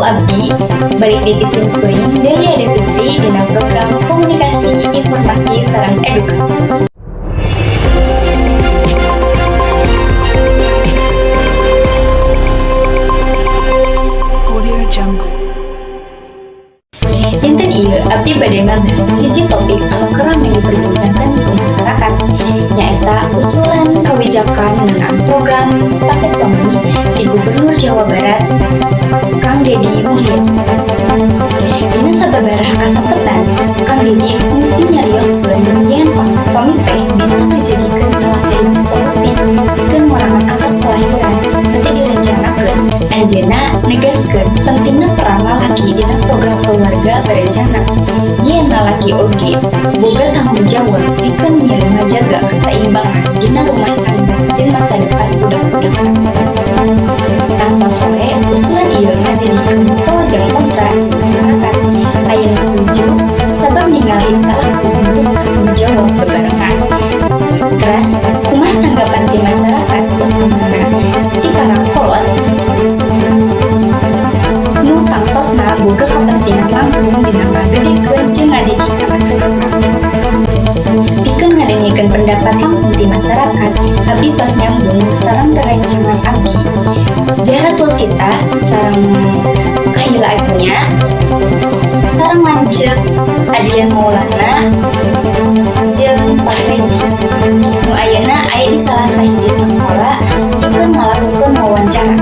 Abdi balik di sim kuring Delia Devitri dina program komunikasi informasi sareng edukasi. Audio Jungle. Dinten ieu abdi bade ngabahas hiji topik anu keur rame diperbincangkeun ku masyarakat, nyaeta usulan kebijakan ngeunaan program vasektomi di Gubernur Jawa Barat, Kang Dedi Mulyadi. Dina sababaraha kasempetan, Kang Dedi kungsi nyarioskeun yen vasektomi teh bisa ngajadikeun salah sahiji solusi pikeun ngurangan angka kelahiran nu teu direncanakeun. Anjeunna negaskeun pentingna peran lalaki dina program keluarga berencana. Yen lalaki oge boga tanggung jawab pikeun milu ngajaga kasaimbangan dina rumah tangga jeung masa depan budak-budakna. Tangtos we usulan ieu ngajadikeun pro jeung kontra di masyarakat. Aya nu setuju sabab ningali salaku bentuk tanggung jawab bebarengan. Teras, kumaha tanggapan ti masyarakat, utamana ti para kolot nu tangtosna boga kepentingan langsung dina ngagedekeun jeung ngadidik anak-anak? Pikeun ngadengekeun pendapat langsung ti masyarakat, abdi tos nyambung sareng rerencangan abdi, Zahratul Sita, sareng Kahila Agnia, sareng lanceuk Adrian Maulana jeung Fahreji nu ayeuna aya di salah sahiji sakola pikeun ngalakukeun wawancara.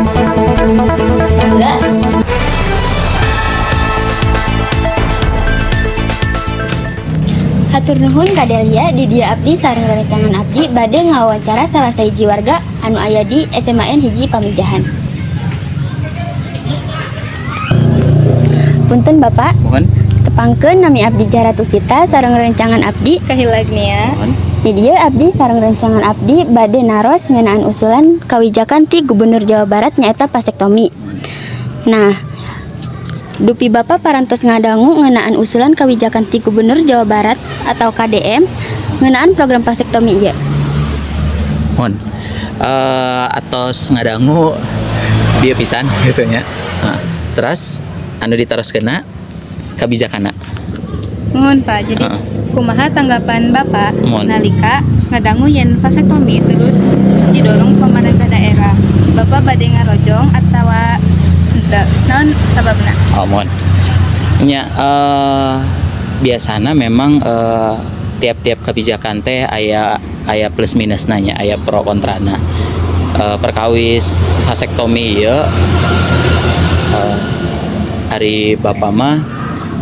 Mangga. Hatur nuhun ka Delia. Di dieu abdi sareng rerencangan abdi bade ngawawancara salah sahiji warga anu aya di SMAN 1 Pamijahan. Punten, Bapak, Mohon. Tepangkeun, nami abdi Jaratusita sareng rerencangan abdi Kahilagnia. Mohon. Di dieu abdi sareng rerencangan abdi bade naros ngeunaan usulan kawijakan ti Gubernur Jawa Barat, nyaeta vasektomi. Nah, dupi Bapak parantos ngadangu ngeunaan usulan kawijakan ti Gubernur Jawa Barat atau KDM ngeunaan program vasektomi ieu? Mohon. Atos ngadangu dia pisan gitu nya. Nah, terus anu ditaroskeunna kabijakana. Mohon, Pak. Jadi kumaha tanggapan Bapak Mohon. Nalika ngadangu yen vasektomi terus didorong pemerintah daerah? Bapak bade ngarojong atawa henteu? Naon sababna? Oh, mohon. Nya, biasana memang tiap-tiap kebijakan teh aya aya plus minusna nya, aya pro kontrana. Perkawis vasektomi ieu, ari Bapak mah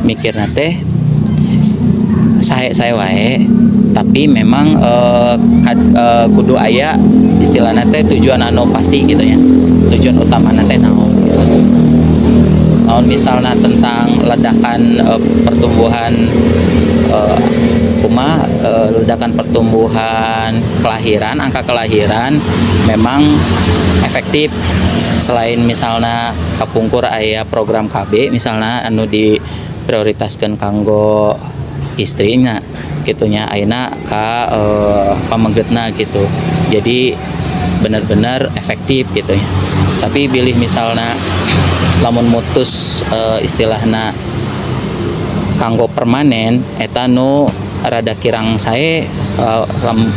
mikirna teh sae sae wae, tapi memang kudu aya istilahna teh tujuan anu pasti gitu ya, tujuan utama teh naon gitu. Naon misalnya tentang ledakan pertumbuhan, kumaha, ledakan pertumbuhan kelahiran, angka kelahiran memang efektif. Selain misalnya kapungkur aya program KB misalnya anu diprioritaskan kanggo istrinya gitunya, ayeuna ka pamegetna gitu, jadi benar-benar efektif gitu ya. Tapi bilih misalnya lamun mutus istilahna kanggo permanen, eta nu rada kirang sae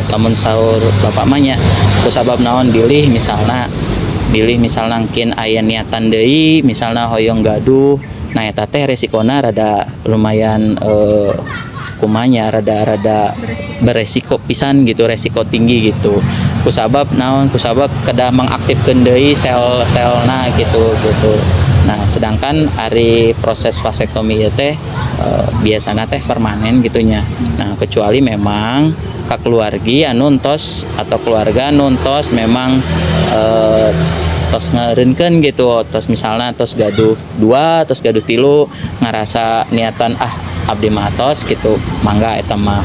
lamun saur Bapak mah nya. Kusabab naon, bilih misalna mungkin aya niatan deui, misalna hoyong gaduh, nah eta teh resikona rada lumayan, kumaha nya, rada-rada beresiko pisan gitu, resiko tinggi gitu. Kusabab naon? Kusabab kedah mengaktifkeun deui sel-selna gitu gitu. Nah, sedangkan ari proses vasektomi ieu teh biasana teh permanen gitunya. Nah, kecuali memang ka keluargi anu tos atau keluarga anu tos memang tos ngeureunkeun gitu, tos misalnya tos gaduh dua, tos gaduh tilu, ngarasa niatan, "Ah, abdi mah tos," gitu, mangga eta mah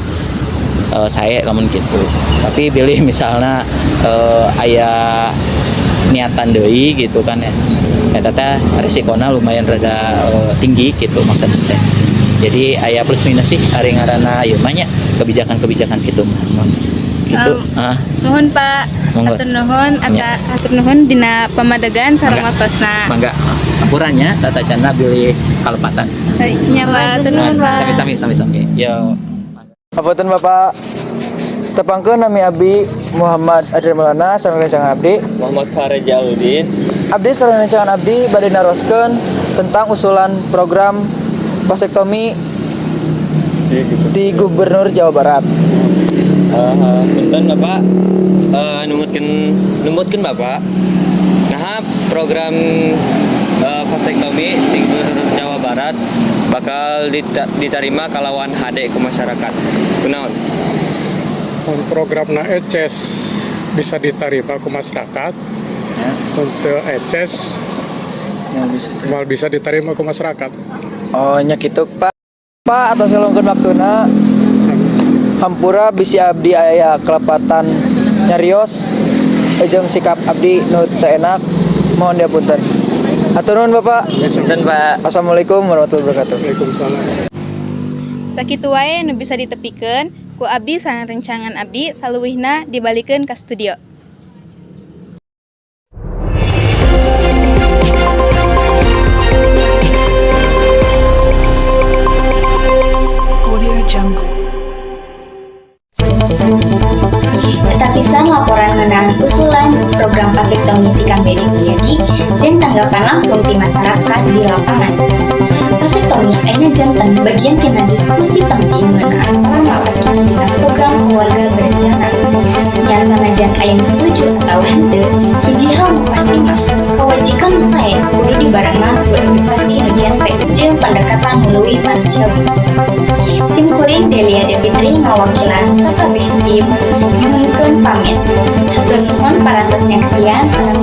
sae lamun gitu. Tapi bilih misalnya aya niatan deui gitu kan ya, eta teh resikona lumayan rada tinggi gitu maksudnya teh. Jadi aya plus minus sih ari ngaranna ieu mah nya, kebijakan-kebijakan gitu mah. Gitu. Ah, Nuhun, Pak. Monggo. Hatur nuhun ata hatur nuhun dina pamadegan sareng Mangga. waktosna. Mangga, hampura nya satacana bilih kalepatan. Nya, Pak, hatur nuhun, Pak. Sami-sami, sami-sami. Yo. Hapunten, Bapak. Tepangkeun, nami Abdi Muhammad Adrian Maulana sareng rencangan Abdi Muhammad Fareja Aludin. Abdi sareng rencangan Abdi bade naroskeun tentang usulan program vasektomi di Gubernur Jawa Barat. Punten, Bapak, numutkeun numutkeun Bapak. Nah, program vasektomi di Gubernur Jawa Barat bakal diterima kalawan hade ke masyarakat. Kunaon? Mun programna eces bisa diterima ke masyarakat, untuk eces Ya, bisa. mal bisa diterima ke masyarakat. Oh, nya kitu, Pak. Pak, atas ngaluangkeun waktuna. Hampura bisi abdi aya kelepatan nyarios jeung sikap abdi nu teu enak, mohon diapunten. Hatur nuhun, Bapak. Punten, Pak. Assalamualaikum warahmatullahi wabarakatuh. Waalaikumsalam. Sakitu wae nu bisa ditepikeun ku abdi sareng rencangan abdi, saluwihna dibalikeun ka studio. Audio Jungle. Eta pisan laporan ngeunaan usulan program vasektomi ti Kang Deddy Mulyadi jeung tanggapan langsung ti masyarakat di lapangan. Vasektomi ayeuna janten bagian tina diskusi penting ngeunaan peran lalaki dina program keluarga berencana. Nya, sanajan aya nu setuju atau henteu, hiji hal nu pasti mah kewajiban nu sae kudu dibarengan ku edukasi nu jente jeung pendekatan nu leuwih manusiawi. Sim kuring, Delia Devitri, ngawakilan sakabeh tim nyuhunkeun pamit. Hatur nuhun parantos nyaksian sareng